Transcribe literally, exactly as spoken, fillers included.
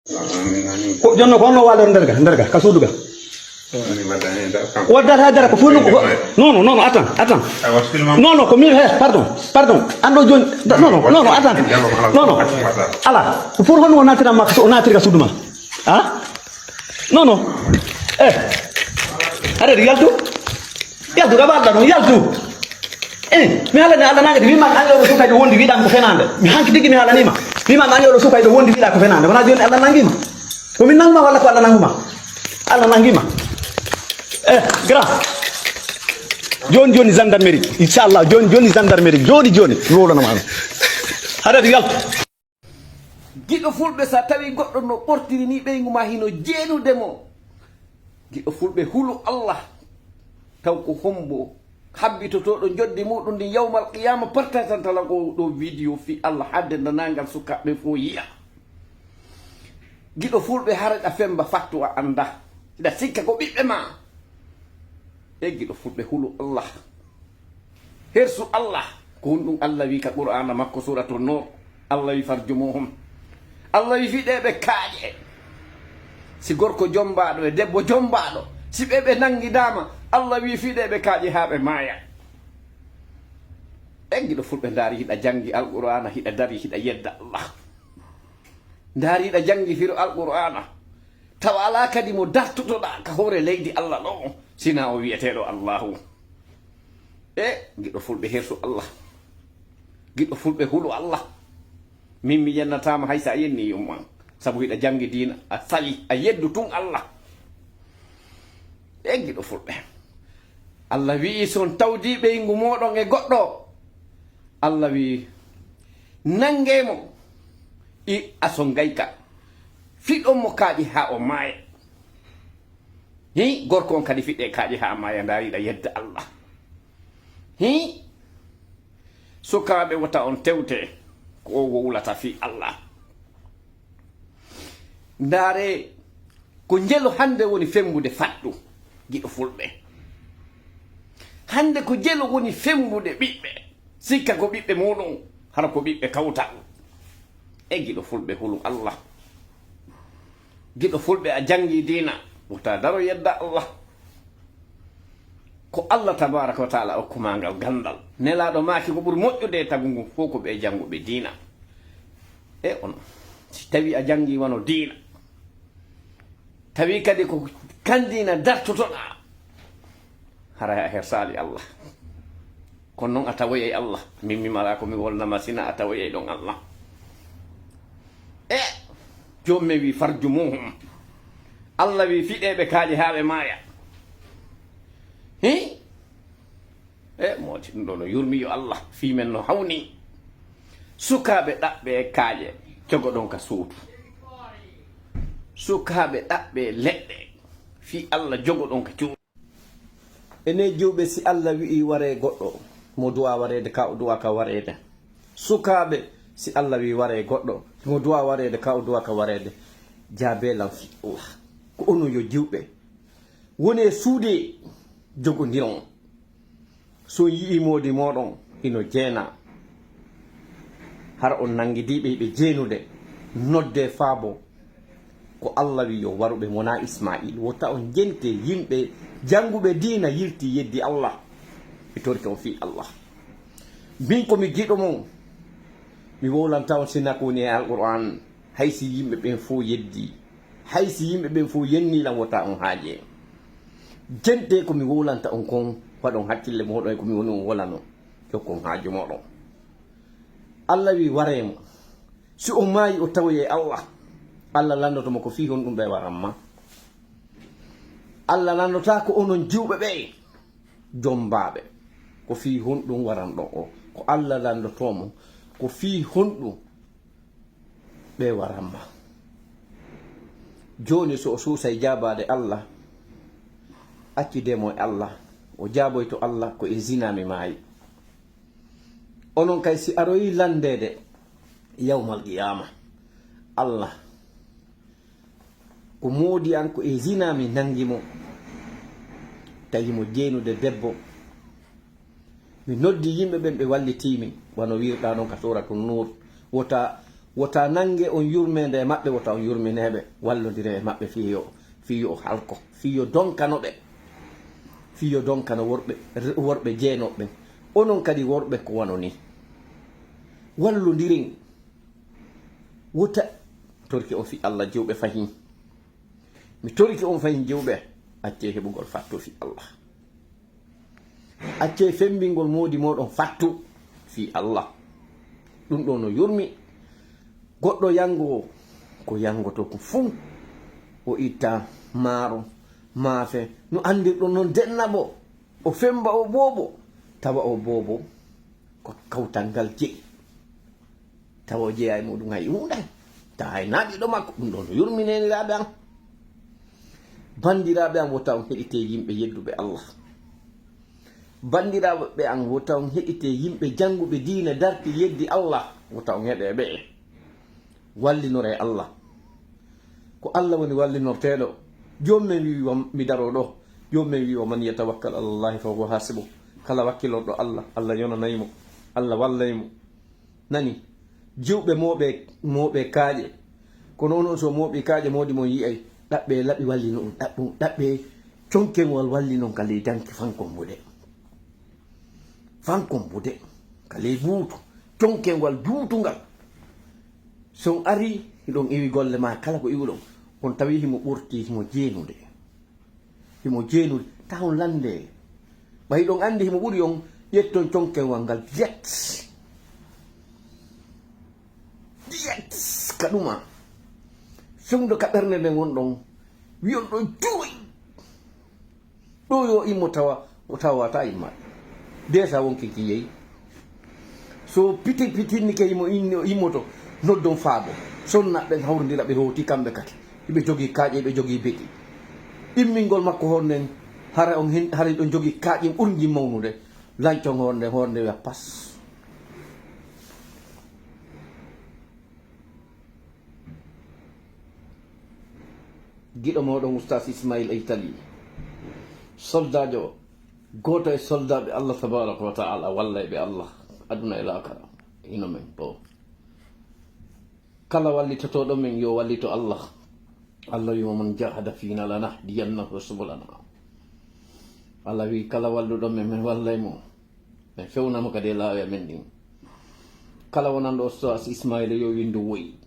Ko jonno ko honno waɗata nder ga, nder ga, ka suudu ga? Waddata dara ko fof ɗum ko, non, non, non, non, attends, attends. Non, non, ko min, he, pardon, pardon. An ɗo joni, non, non, non, non, attends. Non, non. Ala, ko pour honno o naatira ma, o naatiri ka suudu ma? Ha? Non, non. Eh. Aɗa yaltu? Yaltu, ka baɗɗa ɗum, yaltu. Eh, mi haalani Allah nangati, wima an yoɗo suka ɗo wondi wiɗan ko fenande. Mi hanki tigi mi haalanima. Wima an yoɗo suka ɗo wondi wiɗa ko fenande. Wona joni Allah nangima. Ko min nanguma walla ko Allah nanguma? Allah nangima. Eh, grand. Joni joni gendarmerie. Inchallah, joni joni gendarmerie. Joni joni. Lolana ma. Haɗa yaltu. Giɗo fulɓe, so a tawi goɗɗo no ɓortiri ni ɓeyngu ma hino jeenude mo. Giɗo fulɓe, hulu Allah. Taw ko hombo habbitotooɗo joddi muɗum ndin yawmal qiyama, partatantala ko ɗo video fii Allah haa dendanangal sukaaɓe fof yi'a. Giɗo fulɓe, hara ɗa femba fattu a annda. Ɗa sikka ko ɓiɓɓe ma. E giɗo fulɓe, hulu Allah. Hersu Allah. Ko honɗum Allah wi ka Qur'aana makko, Suuratu Nuur? Allah wi, "Farjumuhum." Allah wi, "Fiɗee ɓe kaaƴe." Si gorko jombaaɗo e debbo jombaaɗo, si ɓe ɓe nangidaama, Allah wi, "Fiɗee ɓe kaaƴe haa ɓe maaya." E giɗo fulɓe, ndaari hiɗa jangi Alqur'aana, hiɗa dari, hiɗa yedda Allah. Ndaari hiɗa jangi firo Alqur'aana. Tawa alaa kadi mo dartotoɗaa ka hoore leydi Allah ɗo, sina o wi'eteeɗo Allahu. E giɗo fulɓe, hersu Allah. Giɗo fulɓe, hulu Allah. Min mi yennataama hay so a yenni yumman. Sabu hiɗa jangi diina, a sali, a yeddu tun Allah. E giɗo fulɓe. Allah wi'i, si on tawdi ɓeyngu mooɗon e goɗɗo, Allah wi'i, nangee mo, i a songayka. Fiɗon mo kaaƴe haa o maaya. Hi, gorko on kadi fiɗee kaaƴe haa maaya, ndaari ɗa yedda Allah. Hi, sukaaɓe, wota on tewte ko o wowlata fii Allah. Ndaare, ko njelo hannde woni fembude faddu, giɗo fulɓe. Hannde ko njelo woni fembude ɓiɓɓe, sikka ko ɓiɓɓe muɗum, hara ko ɓiɓɓe kawtal. E giɗo fulɓe, hulu Allah. Giɗo fulɓe, a jangi diina, wota daro yedda Allah. Ko Allah tabaraka wa taala okku ma ngal gandal. Nelaaɗo maaki ko ɓuri moƴƴude e tagu ngu fof ko ɓe janguɓe diina. E on, si tawi a jangi wano diina, tawi kadi ko kan diina dartotoɗaa, haray a hersaali Allah. Kono noon a tawoyay Allah. Min mi mara ko mi wolnama sina a tawoyay ɗon Allah. E joom men wi, "Farjumuhum." Allah wi, "Fiɗee ɓe kaaƴe haa ɓe maaya." Hi? E moodi ɗum ɗo no yurmi yo Allah. Fii men no hawni. Sukaaɓe ɗaɓɓe kaaƴe, jogoɗon ka suudu. Sukaaɓe ɗaɓɓe leɗɗe. Fii Allah, jogoɗon ka cuuɗi. Enen jiwɓe, si Allah wi'i waree goɗɗo, mo du'a wareede, ka o du'a ka wareede. Sukaaɓe, si Allah wi'i waree goɗɗo, mo du'a wareede, ka o du'a ka wareede. Jaabee lan fii Allah. Ko onon yo jiwɓe, woni e suude, jogondiron. So on yi'ii moodi mooɗon hino jeena, hara on nanngidiiɓe hiɓe jeenude, noddee faabo. Ko Allah wi yo waru ɓe, wonaa Ismaayil. Wota on jente yimɓe jannguɓe diina yilti yeddi Allah. Mi torike on fii Allah. Min ko mi giɗo mon. Mi wowlanta on sina ko woni e Alqur'aan. Hay si yimɓe ɓen fow yeddi, hay si yimɓe ɓen fow yenni lan, wota on haaje. Jente ko mi wowlanta on kon, waɗon hakkille mooɗon e ko mi woni on wolano. Jokkon haaju mooɗon. Allah wi waree mo. Si o maayi, o tawoyay Allah. Allah lanndoto mo ko fii honɗum ɓe waran ma. Allah lanndotaa ko onon jiwɓe ɓe, jombaaɓe. Ko fii honɗum waran ɗon o. Ko Allah lanndotoo mo. Ko fii honɗum ɓe waran ma. Jooni so o suusay jaabaade Allah, accidee mo e Allah. O jaaboyto Allah ko e zinaa mi maayi. Onon kay, si aroyi lanndeede yawmal qiyaama, Allah, ko moodi an ko e zinaa mi nanngi mo, tawi mo jeenude debbo. Mi noddi yimɓe ɓen, ɓe wallitii mi, wano wiirɗaa non ka Suuratu Nuur, wota Wota nange on yurmeende e maɓɓe, wota on yurmineeɓe, wallondire e maɓɓe fii yo, fii yo halko, fii yo donkano ɓe, fii yo donkano worɓe, worɓe jeenooɓe ɓen. Onon kadi worɓe ko wano nii. Wallondiren. Wota torki on fii Allah jiwɓe fahin. Mi torike on fayin jewɓe, accee heɓugol fattu fii Allah. Accee fembingol moodi mooɗon fattu fii Allah. Ɗum ɗoo no yurmi. Goɗɗo yango ko yangoto ko fuu, o itta maaro, maafe, no anndirɗon non denna bo, o femba o boobo, tawa o boobo ko kawtal ngal jeyi. Tawa o jeyaa e muɗum hay huunde. Tawa hay naaɓiiɗo makko, ɗum ɗoo no yurmi neeniraaɓe am. Banndiraaɓe am, wota on heɗitee yimɓe yedduɓe Allah. Banndiraaɓe am, wota on heɗitee yimɓe jannguɓe diina, darti yeddi Allah, wota on heɗee ɓe. Wallinoree Allah. Ko Allah woni wallinorteeɗo. Joom men wi'i wa, mi daroo ɗoo. Joom men wi'i, "Wa man yatawakkal ala Allahi fa huwa hasibuh." Kala wakkilorɗo Allah, Allah yonanay mo. Allah wallay mo. Nani, jiwɓe mooɓe, mooɓe kaaƴe. Kono onon so mooɓi kaaƴe, moodi mon yi'ay, ɗaɓɓe laɓi walli non, ɗaɓɓu, ɗaɓɓe conkengol walli non ka ley danki fankon mbude. Fankon mbude, ka ley buutu, conkengol juutungal. So on ari, hiɗon iwi golle maa kala ko iwuɗon, on tawi himo ɓurti, himo jeenude. Himo jeenude, taw on lande. Ɓay ɗon anndi himo ɓuri on, ƴetton conkewal ngal, diyet. Diyet, ka ɗuma. Fewndo ka ɓernde nden wonɗon, wi'on ɗon juuy. Ɗo yo immo tawa, o tawata imma. Desa wonki ki yehi. So piti-, pitinni ke imo inni, o immoto, noddon faabo. Sonna ɓen hawrindira ɓe hooti kamɓe kadi. Iɓe jogii kaaƴe, iɓe jogii beɗi. Immingol makko hon nden, hara on hin-, hara ɗon jogii kaaƴe ɓurji mawnude. Lancon hon nden, hon nden wi'a pas. Giɗo mooɗon Oustaz Ismail Aytali. Soldaajo, gooto e soldaaɓe Allah tabaraka wa ta'ala, wallay ɓe Allah, aduna e laakara. Hino men bo. Kala wallitotooɗo men, yo wallito Allah. Allah wi'i, "Wa man jahada fina lanahdiyannahu subulana." Allah wi'i, "Kala walluɗo men, men wallay mo. Men fewna mo kadi e laawi amen ɗin." Kala wonanɗo Oustaz Ismaila, yo winndu woyi.